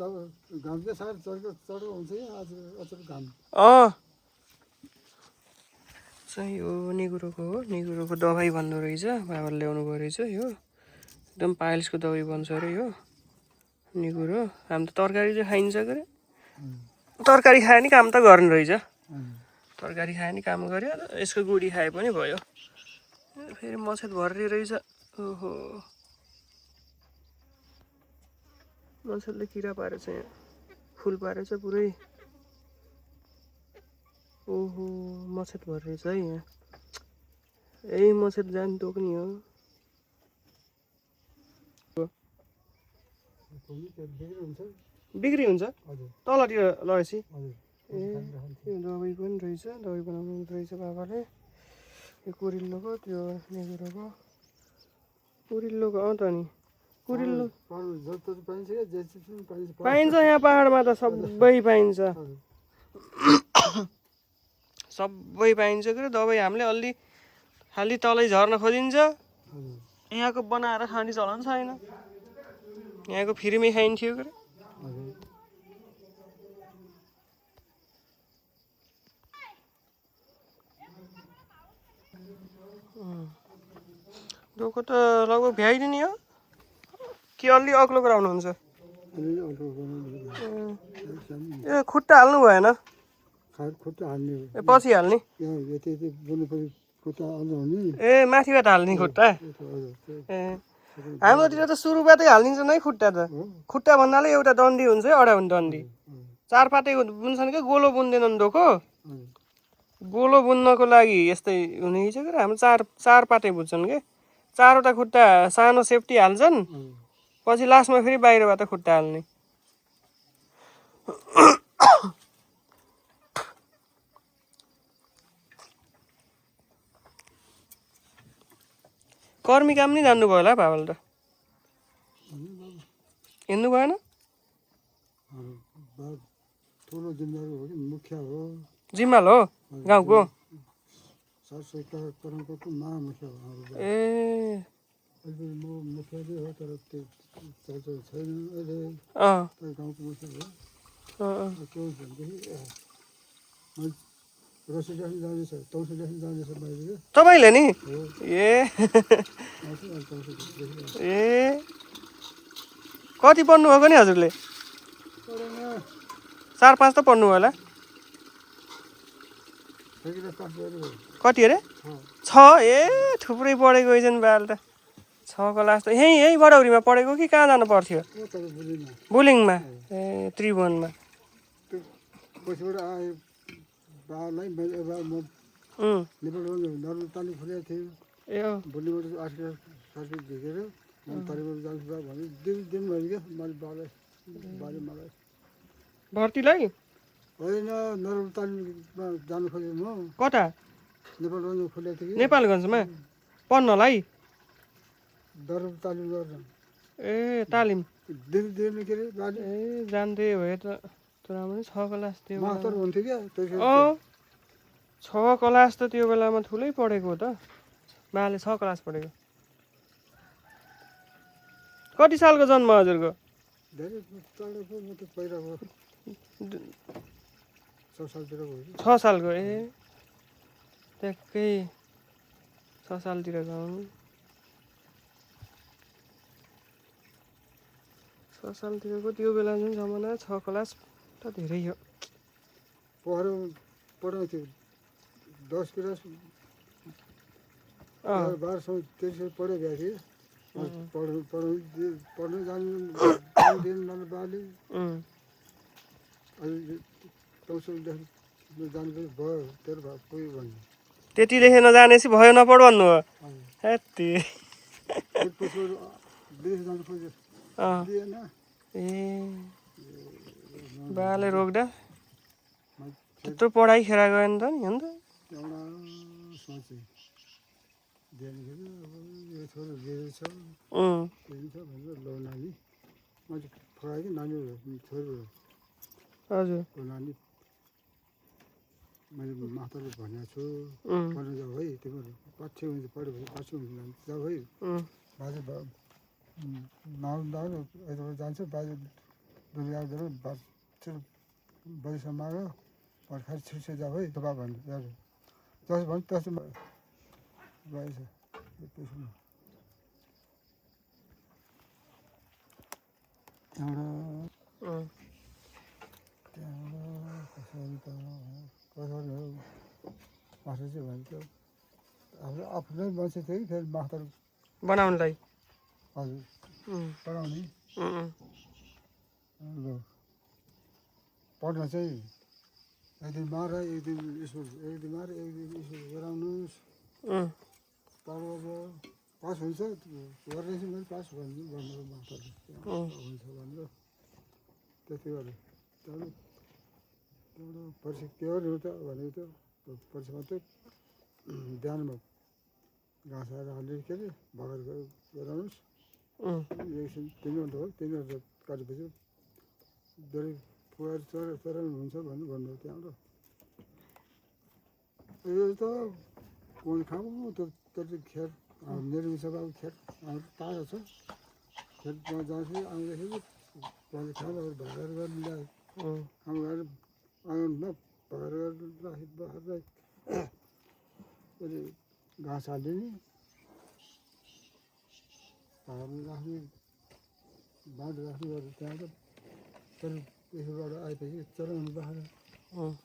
घामकै सार चढ्को हुन्छ कि अचेल घाम चाहिँ यो निगुरोको हो निगुरोको दबाई बन्द रहेछ बाबाले ल्याउनु गयो रहेछ यो एकदम पाइल्सको दबाई बन्छ अरे यो निगुरो हामी त तरकारी चाहिँ खाइन्छ के अरे तरकारी खायो नि काम त गर्ने रहेछ तरकारी खायो नि काम गर्यो यसको गुडी खाए पनि भयो फेरि मछेत भर्री रहेछ ओहो मछेतले किरा पारेछ यहाँ फुल पारेछ पुरै ओहो मछेत भर्री रहेछ है यहाँ यही मछेत जाने टोक्ने हो बिक्री हुन्छ तलतिर लगेपछि ए यो दबाई पनि रहेछ दबाई बनाउनु रहेछ बाबाले यो कुरिल्लोको त्यो नेगुरोको कुरिल्लोको त नि कुरिल्लो पाइन्छ यहाँ पहाडमा त सबै पाइन्छ सबै पाइन्छ के दबाई हामीले अलि खालि तलै झर्न खोजिन्छ यहाँको बनाएर खाने चलन छैन यहाँको फ्रीमै खाइन्थ्यो के डोको त लगभग भ्याइदिने हो कि अलि अग्लो गराउनुहुन्छ ए खुट्टा हाल्नु भएन पछि हाल्ने ए माथिबाट हाल्ने खुट्टा ए हाम्रोतिर त सुरुबाटै हालिदिन्छ नै खुट्टा त खुट्टा भन्नाले एउटा डन्डी हुन्छ है अडाउन डन्डी चार पातेको बुन्छन् क्या गोलो बुन्दैनन् डोको गोलो बुन्नको लागि यस्तै हुने रहेछ क्या हाम्रो चार पाते बुन्छन् के चारवटा खुट्टा सानो सेफ्टी हाल्छन् पछि लास्टमा फेरि बाहिरबाट खुट्टा हाल्ने कर्मी काम नि जान्नुभयो होला बाबाले त हिँड्नु भएन जिम्माल हो गाउँको ए तपाईँले नि ए ए कति पढ्नु भएको नि हजुरले 4-5 त पढ्नु होला कति अरे 6 ए थुप्रै पढेको रहेछन् बाल त 6 क्लास त यहीँ बडौरीमा पढेको कि कहाँ जानु पर्थ्यो बुलिङमा ए त्रिभुवनमा भर्तीलाई कता नेपालगञ्जमा पढ्नलाई ए तालिम ए जान्दै भए त राम्रो 6 क्लास त्यो 6 क्लास त त्यो बेलामा ठुलै पढेको त बाले 6 क्लास पढेको कति सालको जन्म हजुरको 6 सालको ए ट्याक्कै 6 सालतिर गाउँ 6 सालतिरको त्यो बेला जुन जमाना 6 क्लास त धेरै हो पढाउँथ्यो 10 क्लास 12 13 पढे गएको पढ्नु जानु बाली त्यतिदेखि नजानेपछि भयो नपढ भन्नु हो हेत्ती ए बाले रोक्दा त्यत्रो पढाइ खेर गयो नि त नि अन्त हजुर मैले माताले भनेको छु पढ्न जाऊ है तिमीहरू पछि हुन्छ पढ्यो भने पछि हुन्छ जाऊ है बाजे जान्छ बाजे दुर्गाहरू बाछुर बजीसम्म आयो भर्खर छिर्छ जाऊ है दबा भन्नु हजुर जस भन्नु त्यसो भएछ त्यसो त्यहाँबाट कसरी त कसरी हो मासु चाहिँ भन्छ आफ्नो आफ्नै मान्छे थियो कि फेरि मास्टर बनाउनलाई हजुर पढाउने पढ्न चाहिँ एक दिन मार एक दिन स्कुल एक दिन मार एक दिन स्कुल गराउनुहोस् पढाउँछ पास हुन्छ गर्दैछु मैले पास भन्नु भन्नु मास्टरले हुन्छ भनेर त्यति गरेँ त्यहाँबाट परीक्षा के गर्नु त भनेको त परीक्षामा चाहिँ बिहानमा घाँस आएर हालेर के अरे भगर गराउनुहोस् एकछिन 3 घन्टा हो 3 घन्टा काटेपछि बेलुकी पुगेर चराउनु हुन्छ भन्नु त्यहाँबाट यो त कोन खाऊ त्यो खेत मेरो विषयमा खेत ताजा छ खेतमा जाँछु आउँदाखेरि पहिले खाएर भगर गरेर ल्यायो काम गरेर आँगनमा भगर गरेर राखेर घाँस हालिदिने राख्ने बाँध राख्ने गरेर त्यहाँबाट फेरि यसोबाट आएपछि चलाउनु बाखेर